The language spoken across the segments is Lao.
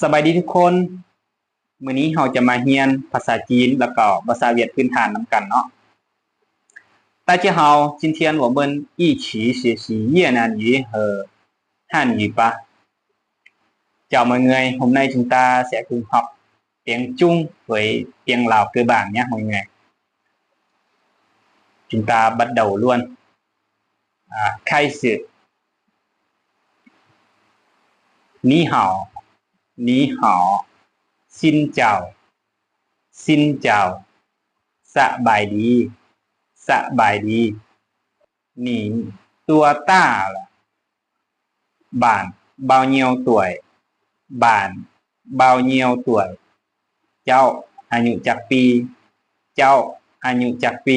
ສະບາຍດີທຸກຄົນ, ມື້ນີ້ເຮົາຈະມາຮຽນພາສາຈີນ ແລ້ວກໍພາສາຫວຽດພື້ນຖານນຳກັນເນາະ. 大家好, 今天我们一起学习越南语和汉语吧. Chào mọi người, hôm nay chúng ta sẽ cùng học tiếng Trung với tiếng Lào cơ bản nhé mọi người. Chúng ta bắt đầu luôn. À, khai sự. 你好, 你好, xin chào, xin chào, ສະບາຍດີ, ສະບາຍດີ. 你多大了? bạn bao nhiêu tuổi? bạn bao nhiêu tuổi? ເຈົ້າອາຍຸຈັກປີ? ເຈົ້າອາຍຸຈັກປີ?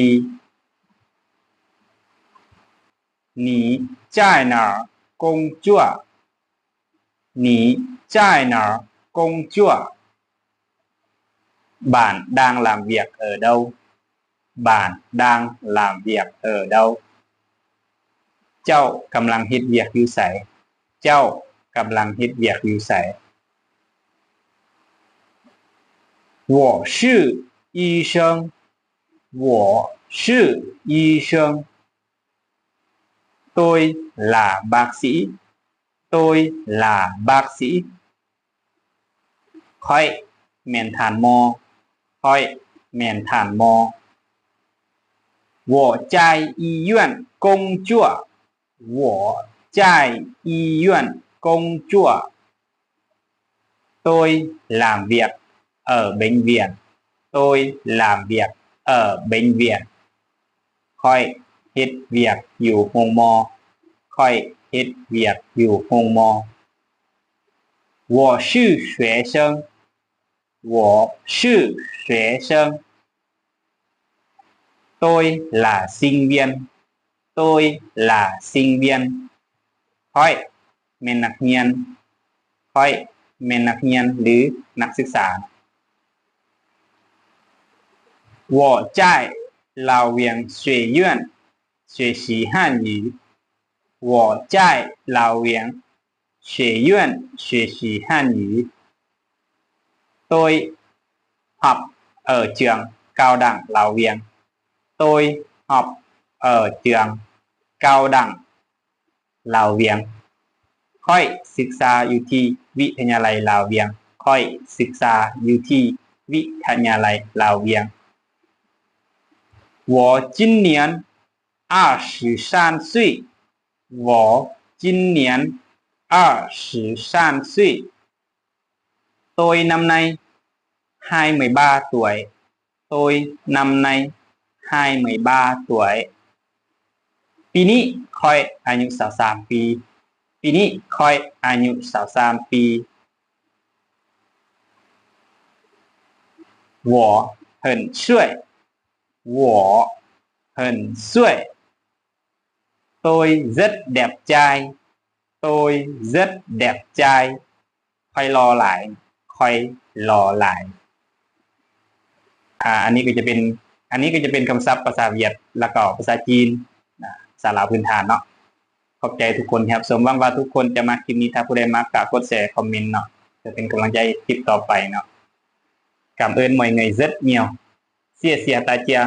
你在哪儿工作? 你在哪儿工作? bạn đang làm việc ở đâu? bạn đang làm việc ở đâu? ເຈົ້າກຳລັງເຮັດວຽກຢູ່ໃສ? ເຈົ້າກຳລັງເຮັດວຽກຢູ່ໃສ? 我是医生. 我是医生. Tôi là bác sĩ. Tôi là bác sĩ. ຂ້ອຍແມ່ນທ່ານໝໍ. ຂ້ອຍແມ່ນທ່ານໝໍ. 我在医院工作. 我在医院工作. Tôi làm việc ở bệnh viện. Tôi làm việc ở bệnh viện. ຂ້ອຍເຮັດວຽກຢູ່ໂຮງໝໍ. ຂ້ອຍເຮັດວຽກຢູ່ໂຮງໝໍ. 我是学生. 我是学生. Tôi là sinh viên. Tôi là sinh viên. ຂ້ອຍແມ່ນນັກຮຽນ. ຂ້ອຍແມ່ນນັກຮຽນ ຫຼື ນັກສຶກສາ. 我在老员学院学习汉语. 我在老员学院学习汉语. Tôi học ở trường Cao đẳng Lao Viên. Tôi học ở trường Cao đẳng Lao Viên. ຂ້ອຍສຶກສາຢູ່ທີ່ວິທະຍາໄລລາວວຽງ. ຂ້ອຍສຶກສາຢູ່ທີ່ວິທະຍາໄລລາວວຽງ. 我今年二十三岁. 我今年二十三岁. Tôi năm nay hai mươi ba tuổi. Tôi năm nay hai mươi ba tuổi. ປີນີ້ຂ້ອຍອາຍຸຊາວສາມປີ. ປີນີ້ຂ້ອຍອາຍຸຊາວສາມປີ. 我很帅. 我很帅. Tôi rất đẹp trai. Tôi rất đẹp trai. ຂ້ອຍຫຼໍ່ຫຼາຍ. ຂ້ອຍຫຼໍ່ຫຼາຍ. ອ່າ ອັນນີ້ກໍຈະເປັນ ອັນນີ້ກໍຈະເປັນຄຳສັບພາສາຫວຽດ ແລ້ວກໍພາສາຈີນນະ ພາສາລາວພື້ນຖານເນາະ. ຂອບໃຈທຸກຄົນທີ່ຮັບຊົມ. ຫວັງວ່າທຸກຄົນຈະມັກຄລິບນີ້. ຖ້າຜູ້ໃດມັກກໍກົດແຊ ຄອມເມັນເນາະ ເພື່ອເປັນກຳລັງໃຈໃນຄລິບຕໍ່ໄປເນາະ. Cảm ơn mọi người rất nhiều. ເສຍເສຍຕາເຈຍ.